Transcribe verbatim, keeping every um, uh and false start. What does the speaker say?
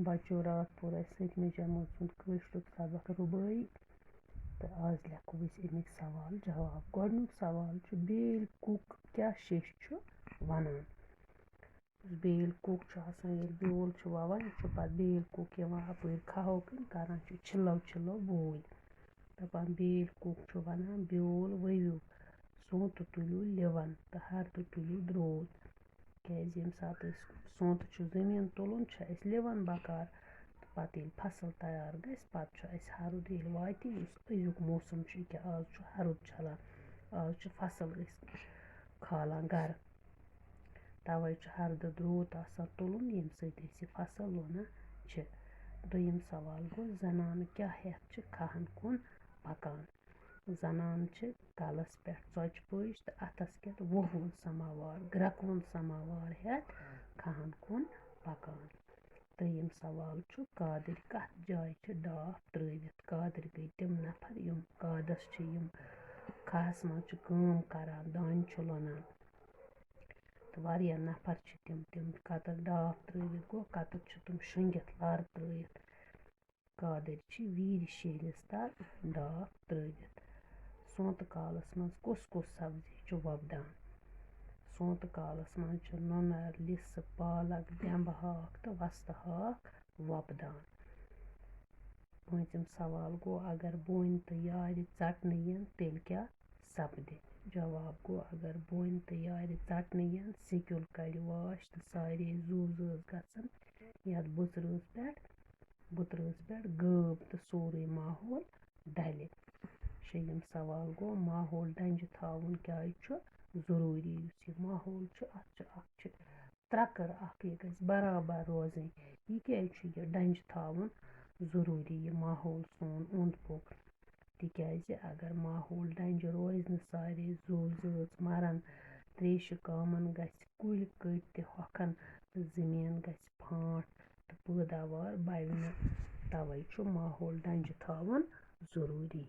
بچو، راتھ پوٚر اَسہِ سٔتمہِ جمٲژ ہُنٛد کٲشرُک سبق رُبٲعی، تہٕ آز لیکھو أسۍ اَمِکۍ سوال جواب۔ گۄڈٕنیُک سوال چھُ، بیل کُک کیٛاہ شیٚش چھُ وَنان؟ یُس بیل کُک چھُ آسان، ییٚلہِ بیول چھُ وَوان، یہِ چھُ پَتہٕ بیل کُک یِوان اَپٲرۍ کھَہو کِنۍ، کَران چھُ چھِلو چھِلو بوٗلۍ۔ دَپان، بیل کُک چھُ وَنان، بیول ؤوِو، سونٛتہٕ تُلِو لِوَن تہٕ ہَردٕ تُلِو درٛوت۔ کیٛازِ ییٚمہِ ساتہٕ أسۍ سونٛتہٕ چھُ زٔمیٖن تُلُن، چھُ اَسہِ لِوَن بَکار۔ تہٕ پَتہٕ ییٚلہِ فصل تیار گژھِ، پَتہٕ چھُ اَسہِ ہَرُد ییٚلہِ واتہِ، یُس أزیُک موسم چھُ، ییٚکیٛاہ آز چھُ ہَرُد چَلان، آز چھُ فصل أسۍ کھالان گَرٕ۔ تَوَے چھُ ہَردٕ درٛوت آسان تُلُن، ییٚمہِ سۭتۍ أسۍ یہِ فصل لونان چھِ۔ دوٚیِم سوال گوٚو، زَنانہٕ کیٛاہ ہٮ۪تھ چھِ کھَہَن کُن پَکان؟ زَنانہٕ چھِ کَلَس پٮ۪ٹھ ژۄچہِ پٔج تہٕ اَتھَس کٮ۪تھ وُہوُن سَماوار، گرٛٮ۪کوُن سَماوار ہٮ۪تھ کھَہَن کُن پَکان۔ ترٛیٚیِم سوال چھُ، کادٕرۍ کَتھ جایہِ چھِ ڈاپھ ترٛٲوِتھ؟ کادٕرۍ گٔے تِم نفر، یِم کادَس چھِ، یِم کھَہَس منٛز چھِ کٲم کَران، دانہِ چھُ لونان۔ تہٕ واریاہ نفر چھِ تِم، تِم کَتَس ڈاپھ ترٛٲوِتھ گوٚو، کَتَس چھِ تِم شۄنٛگِتھ لَر ترٛٲوِتھ۔ کادٕرۍ چھِ ویٖرِ شیٖرِس تَل ڈاپھ ترٛٲوِتھ۔ سونٛتہٕ کالَس منٛز کُس کُس سبزی چھُ وۄپدان؟ سونٛتہٕ کالَس منٛز چھُ نُنَر، لِسہٕ، پالک، دٮ۪مبہٕ ہاکھ تہٕ وۄستہٕ ہاکھ وۄپدان۔ پوٗنٛژِم سوال گوٚو، اگر بونہِ تہٕ یارِ ژَٹنہٕ یِن، تیٚلہِ کیٛاہ سپدِ؟ جواب گوٚو، اگر بونہِ تہٕ یارِ ژَٹنہٕ یِن، سِکیُل کَڑِ واش تہٕ سارے زُو زٲژ گژھن یَتھ بُژرٲژ پٮ۪ٹھ، بُترٲژ پٮ۪ٹھ غٲب تہٕ سورُے ماحول ڈَلہِ۔ شیٚیِم سوال گوٚو، ماحول ڈَنجہِ تھاوُن کیٛازِ چھُ ضروٗری؟ یُس یہِ ماحول چھُ، اَتھ چھُ، اَکھ چھُ ترٛکٕر اَکھ، یہِ گژھِ برابر روزٕنۍ۔ یہِ کیٛازِ چھُ یہِ ڈَنجہِ تھاوُن ضروٗری، یہِ ماحول سون اوٚنٛد پوٚک؟ تِکیٛازِ اگر ماحول ڈَنجہِ روزِ نہٕ، سارے زُو زٲژ مَرَن، ترٛیشہِ کامَن گژھِ، کُلۍ کٔٹۍ تہِ ہۄکھَن تہٕ زٔمیٖن گژھِ پھانٛٹ تہٕ پٲداوار بَڑِ نہٕ۔ تَوَے چھُ ماحول ڈَنجہِ تھاوُن ضروٗری۔